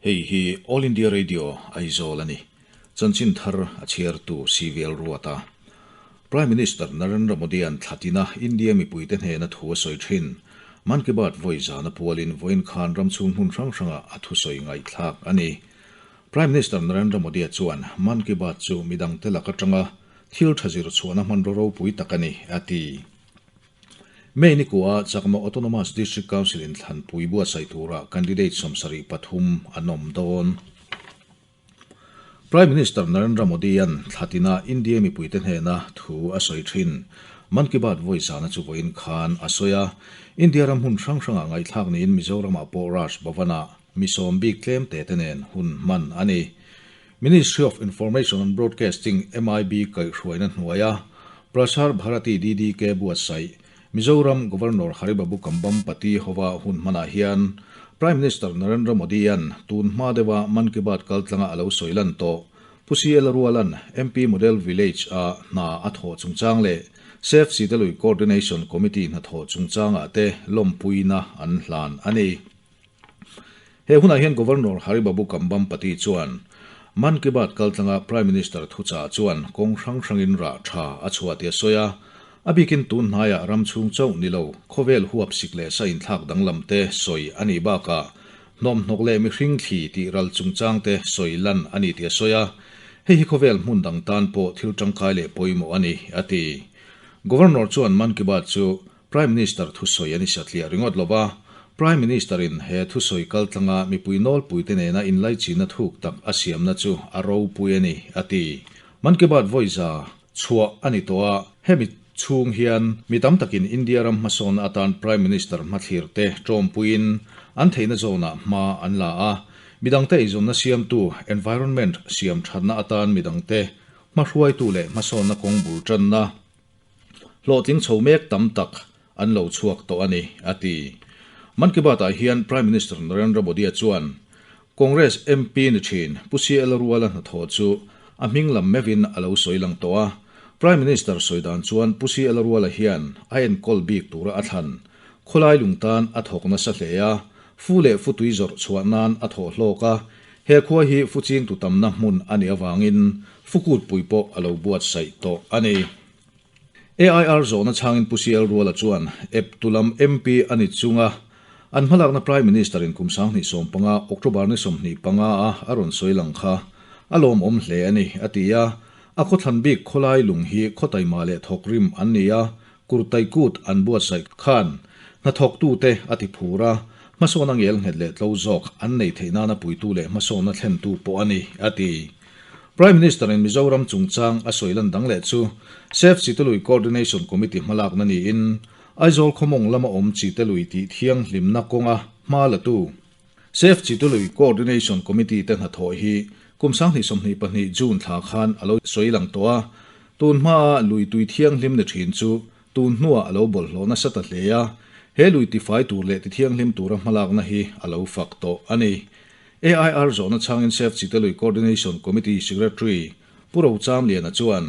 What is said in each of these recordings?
Hei hi All India Radio Aizawl a ni. Chanchin thar a chhiartu CVL Ruata. Prime Minister Narendra Modi-a'n thlatina India mipuite hnena thu a sawi thin. Mann Ki Baat vawi zana pualin vawiin khan ram chhung hmun hrang hrangah a thusawi ngaihthlak a ni. Prime Minister Narendra Modi-a chuan Mann Ki Baat chu midangte lak atanga thil tha zir chhuahna hmanraw ropui tak a ni, a ti. May ni kuah Chakma Autonomous District Council inthlanpui buatsaih tura candidate 73 an awm dawn. Prime Minister Narendra Modi-a'n thlatina India mipuite hnena thu a sawi thin. Mann Ki Baat vawi zana chu vawiin khan a sawi a. India ram hmun hrang hrangah ngaihthlak niin Mizoramah pawh Raj Bhavan-ah mi sawm bik tlem te te nen hun hman a ni. Ministry of Information and Broadcasting, MIB, kaihhruaina hnuaia Prasar Bharati DDK buatsaih Mizoram Governor Haribabu Kambhampati hova hun hmanah hian Prime Minister Narendra Modi-a'n tun hma deuha Mann Ki Baat kaltlanga a lo sawi lan tawh Pu CL Ruala'n MP Model Village-a hna a thawh chungchang leh Save Sitalui Coordination Committee hnathawh chungchangah te lawmpuina an hlan a ni. He hunah hian Governor Haribabu Kambhampati chuan Mann Ki Baat kaltlanga Prime Minister thuchah chuan kawng hrang hrangin rah tha a chhuah tih a sawi a, a bikin tun hnaiah ram chhung chauh ni lo khawvel huap sik leh sa inthlak danglam te sawi a nih bakah hnawmhnawk leh mihring thli tih ral chungchang te sawi lan a ni tih a sawi a, hei hi khawvel hmun dang tan pawh thil tangkai leh pawimawh a ni, a ti. Governor chuan Mann Ki Baat chu Prime Minister thusawi a ni satliah ringawt lo va, Prime Minister-in he thusawi kaltlanga mipui nawlpuite nena inlaichinna thuk tak a siamna chu a ropui a ni, a ti. Mann Ki Baat vawiza chhuah a ni tawh a, hemi chhung hian mi tam takin India ram hmasawnna atan Prime Minister hmathlir te tawmpuiin an theihna zawnah hma an la a, midangte eizawnna siamtu environment siam thatna atan midangte hmahruaitu leh hmasawnna kawng bul tanna Hlawhtling chho mek tam tak an lo chhuak tawh a ni, a ti. Mann Ki Baat-ah hian Prime Minister Narendra Modi-a chuan Congress MP ni thin Pu CL Ruala hnathawh chu a hming lam meuhin a lo sawi lang tawh a. Prime Minister sawi dan chuan Pu CL Ruala hian a enkawl bik tura a thlan khawlai lung tan a thawk nasa hle a, fu leh futui zawrh chhuah nan a thawh hlawk a, he khua hi fu chingtu tamna hmun a nih avangin Fukutpui pawh a lo buatsaih tawh a ni. AIR zawhna chhangin Pu CL Ruala chuan ep tu lam MP a ni chunga an hmalakna Prime Minister in kum 2015 October ni 25 a a rawn sawi lang kha a lawmawm hle a ni, a ti a. A khawthlan bik khawlai lung hi khawtaima leh thawkrim an ni a, kurtai kut an buatsaih khan hnathawktute a ti phur a, hmasawn a ngel nghet leh tlo zawk an nei theih nana puitu leh hmasawnna thlentu pawh a ni, a ti. Prime Minister-in Mizoram chungchang a sawi lan dang leh chu Save Chitalui Coordination Committee hmalakna niin Aizawl khawmawng lama awm Chitalui tih thianghlimna kawnga hma latu Save Chitalui Coordination Committee te hnathawh hi kum 2022 June thla khan a lo sawi lang tawh a, tun hmaa lui tui thianghlim ni thin chu tun hnuah a lo bawlhhlawh nasa ta hle a, he lui tifai tur leh tithianghlim tura hmalakna hi a lo fak tawh a ni. AIR zawhna chhangin Save Chitalui Coordination Committee Secretary Pu Rochamliana chuan,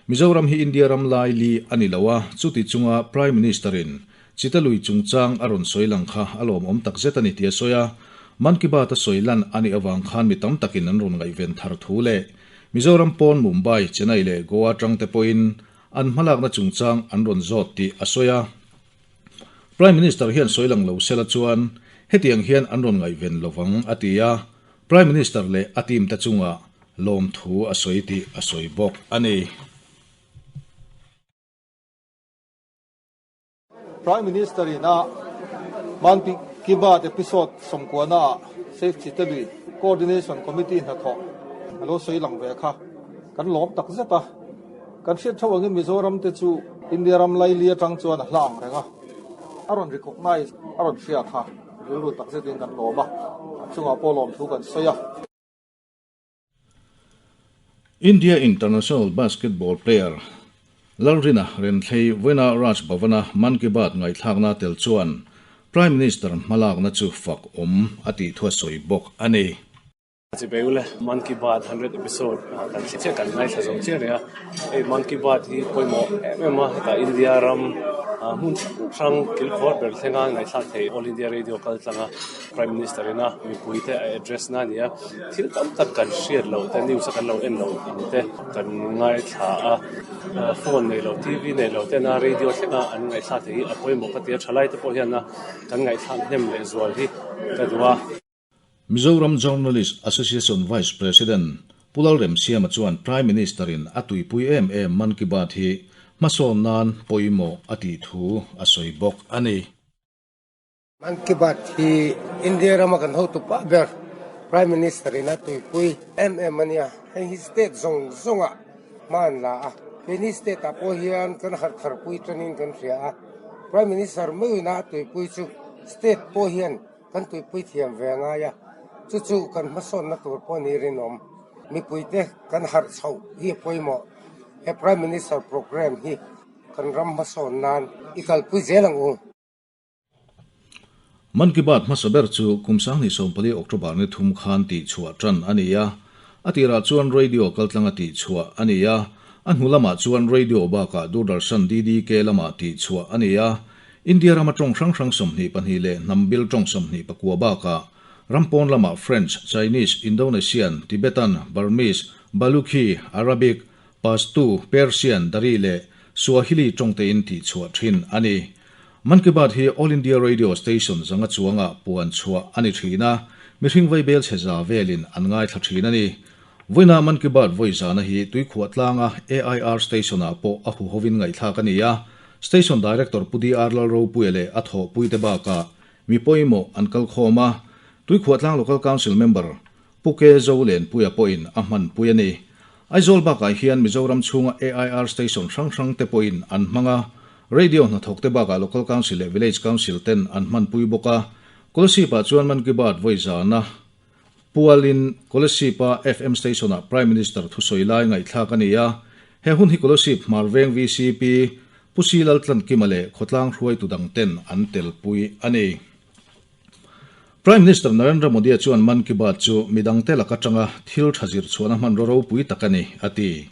Mizoram hi India ram lai li a ni lo a, chuti chunga Prime Minister-in Chitalui chungchang a rawn sawi lang kha a lawmawm takzet a ni tih a sawi a, Mann Ki Baat a sawi lan a nih avang khan mi tam takin an rawn ngaihven thar thu leh Mizoram pawn Mumbai, Chennai leh Goa atangte pawhin an hmalakna chungchang an rawn zawt tih a sawi a. Prime Minister hian sawi lang lo sela chuan hetiang hian an rawn ngaihven lovang a ti a, Prime Minister leh a team te chungah lawmthu a sawi tih a sawi bawk a ni. Prime Minister in a Mann Ki Baat episode 90 ah Save Chitalui Coordination Committee hnathawh a lo sawi lang ve kha kan lawm tak zet a. Kan hriat tho angin Mizoram te chu India ram laili atang chuan a hla ang reng a, a rawn recognize, a rawn hria kha rilru tak zetin kan lawm a, a chungah pawh lawmthu kan sawi a. India international basketball player Lalrina Renthlei vawiina Raj Bhavan-a Mann Ki Baat ngaihthlakna tel chuan Prime Minister hmalakna chu fak awm a tih thu a sawi bawk a ni. Chibai ule Mann Ki Baat 100 episode kan thli chiah kan ngaithla zo chiah reng a, hei Mann Ki Baat hi pawimawh em em a, hetah India ram. Hmun hrang hrang kilkhawr ber thlenga ngaihthlak thei All India Radio kal tlanga Prime Minister ina mipuite a address na a ni a, thil tam tak kan hriat loh te news a kan lo en loh ang te kan ngaithla a, phone nei lo TV nei lo tena radio thlenga an ngaihthlak thei hi a pawimawh ka ti a, thalai te pawh hian a kan ngaihthlak hnem leh zual hi ka duh a. Mizoram Journalist Association Vice President Pu Lalremsiama chuan Prime Minister-in a tuipui em em Mann Ki Baat hi hmasawn nan pawimawh a tih thu a sawi bawk a ni. Mann Ki Baat hi India rama kan hotu pah ber Prime Minister-in a tuipui em em a nia. Hei hi state zawng zawngah hma an la a, keini state-ah pawh hian kan harh tharpui tanin kan hria a. Prime Minister meuhin a tuipui chu state pawh hian Kan tuipui thiam ve a ngai a, chu chu kan hmasawnna tur pawh ni rinawm. Mipuite kan harh chhoh hi a pawimawh. He Prime Minister programme hi kan ram hmasawn nan i kalpui zel ang u. Mann Ki Baat hmasa ber chu kum 2014 October ni thum khan tihchhuah tan a ni a. A tirah chuan radio kaltlanga tihchhuah a ni a, a hnu lamah chuan radio bakah Doordarshan DDK lamah tihchhuah a ni a. India rama tawng hrang hrang 22 leh hnam bil tawng 29 bakah ram pawn lamah French, Chinese, Indonesian, Tibetan, Burmese, Baluchi, Arabic, Pashto, Persian, Dari leh Swahili tawng tein tihchhuah thin a ni. Mann Ki Baat hi All India Radio station zanga chuangah puan chhuah a ni thin a, mihring vaibel chhe za velin an ngaithla thin a ni. Vawiina Mann Ki Baat vawi zana hi Tuikhuah tlanga AIR station-ah pawh a huhovin ngaihthlak a ni a, Station Director Pu DR Lalropuia leh a thawhpuite bakah mi pawimawh an kal khawm a, Tuikhuahtlang Local Council Member Pu Ke Zolenpuia pawhin a hmanpui a ni. Aizawl bakah hian Mizoram chhunga AIR Station hrang hrang te pawhin an hmang a, Radio hnathawkte bakah Local Council leh Village Council ten an hmanpui bawk a, Kolasib-ah chuan Mann Ki Baat vawi zana Pualin Kolasib-a FM Station-ah Prime Minister thusawi lai ngaihthlak a ni a, he hun hi Kolasib Hmarveng VCP Pu Si Laltlankima leh khawtlang hruaitu dang ten an telpui a ni. Prime Minister Narendra Modi-a chuan Mann Ki Baat chu midangte lak atanga thil tha zir chhuahna hmanraw ropui tak a ni, a ti.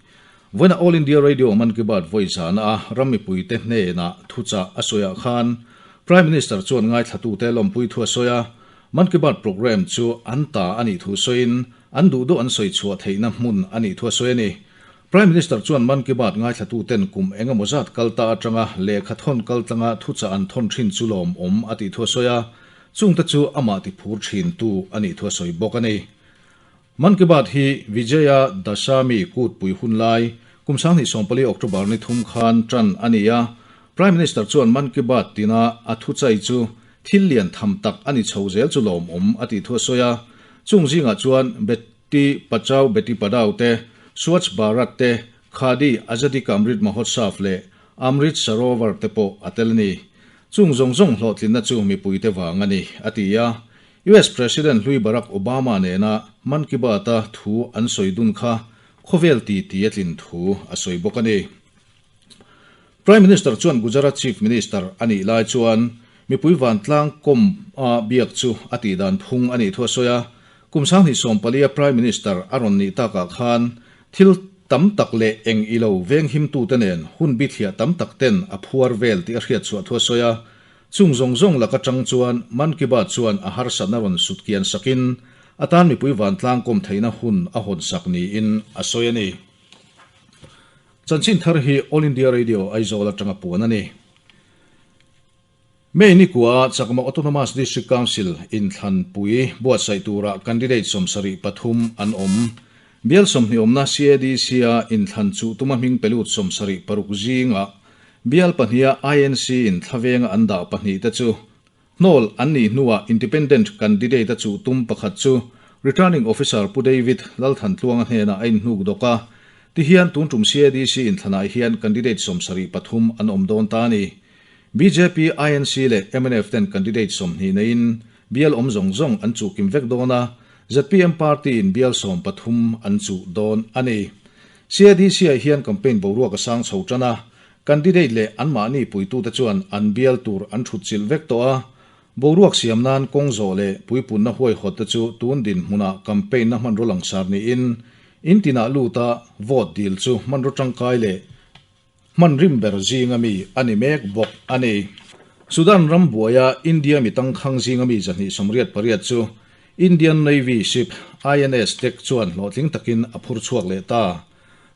Vawiina All India Radio Mann Ki Baat vawi zana a ram mipuite hnenah thuchah a sawiah khan Prime Minister chuan ngaithlatute lawmpui thu a sawi a, Mann Ki Baat programme chu an ta a nih thu sawiin an duh duh an sawi chhuah theihna hmun a nih thu a sawi a ni. Prime Minister chuan Mann Ki Baat ngaithlatuten kum eng emaw zat kal ta atanga lehkha thawn kal tlanga thuchah an thawn thin chu lawmawm a tih thu a sawi a, chungte chu amah ti phur thintu a nih thu a sawi bawk a ni. Mann Ki Baat hi Vijaya Dashami kutpui hun lai kum 2014 October ni thum khan tan a ni a, Prime Minister chuan Mann Ki Baat tina a thuchai chu thil lian tham tak a ni chho zel chu lawmawm a tih thu a sawi a, chung zingah chuan Beti Bachao Beti Padhao te, Swachh Bharat te, Khadi, Azadi Ka Amrit Mahotsav leh Amrit Sarovar te pawh a tel a ni. Chung zawng zawng hlawhtlinna chu mipuite vang a ni, a ti a. US President hlui Barack Obama nena Mann Ki Baat-a thu an sawi dun kha khawvel titi a tlin thu a sawi bawk a ni. Prime Minister chuan Gujarat Chief Minister a nih lai chuan mipui vantlang kawm a biak chu a tih dan phung a nih thu a sawi a. Kum 2014 a Prime Minister a rawn nih takah khan thil tam tak leh eng i lo venghimtute nen hun bithliah tam tak ten a phuar vel tih a hriatchhuah thu a sawi a. Chung zawng zawng lak atang chuan Mann Ki Baat chuan a harsatna rawn sut kian sakin atan mipui vantlang kawm theihna hun a hawnsak niin a sawi a ni. Chanchin thar hi All India Radio Aizawl atanga puan a ni. May ni kua Chakma Autonomous District Council inthlanpui buatsaih tura candidate 73 an awm. Bial 20 awmna CADC-a inthlan chuh tuma hming pelut 76 zingah bial pahniha INC in thlavenga an dah pahnih te chu Hnawl an nih hnuah Independent candidate a chuh tum pakhat chu Returning Officer Pu David Lalthantluanga hnenah a inhnuk dawk a. Tihian tun tum CADC inthlanah hian candidate 73 an awm dawn ta a ni. Bjp, INC leh mnf ten candidate 20 neiin bial awm zawng zawng an chuh kim vek dawn a, zpm party in bial 13 an chuh dawn a ni. CADC ah hian campaign boruak a sang chho tan a, Candidate leh anmahni puitute chuan an bial tur an thut chilh vek tawh a, boruak siam nan kawng zawh leh puipunna huaihawt te chu tun dinhmunah campaign na hmanraw langsar niin in tinah luta vote dil chu hmanraw tangkai leh Hman rim ber zinga mi a ni mek bawk a ni. Sudan ram buaia India mi tangkhang zinga mi 188 chu Indian Navy ship INS Tek chuan hlawhtling takin a phur chhuak leh ta.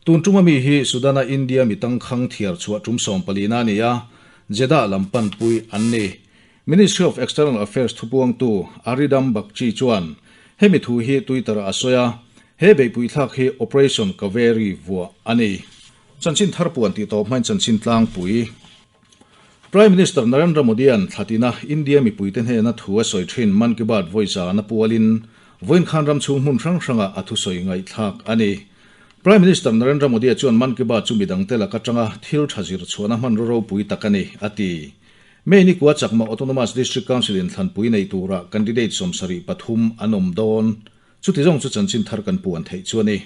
Tun tuma mi hi Sudan-a India mi tangkhang thiar chhuah tum 14 a ni a, Jeddah lam panpui an ni. Ministry of External Affairs thupuangtu Arindam Bagchi chuan hemi thu hi Twitter-ah a sawi a, he beihpui thlak hi Operation Kaveri vuah a ni. Chanchin thar puan tih tawp hmain chanchin tlangpui. Prime Minister Narendra Modi-a'n thlatina India mipuite hnena thu a sawi thin Mann Ki Baat vawi zan a pualin vawiin khan ram chhung hmun hrang hrangah a thusawi ngaihthlak a ni. Prime Minister Narendra Modi-a chuan Mann Ki Baat chu midangte lak atanga thil tha zir chhuahna hmanraw ropui tak a ni, a ti. May ni kua Chakma Autonomous District Council in thlanpui nei tura candidate 73 an awm dawn. Chuti zawng chu chanchin thar kan puan theih chu a ni.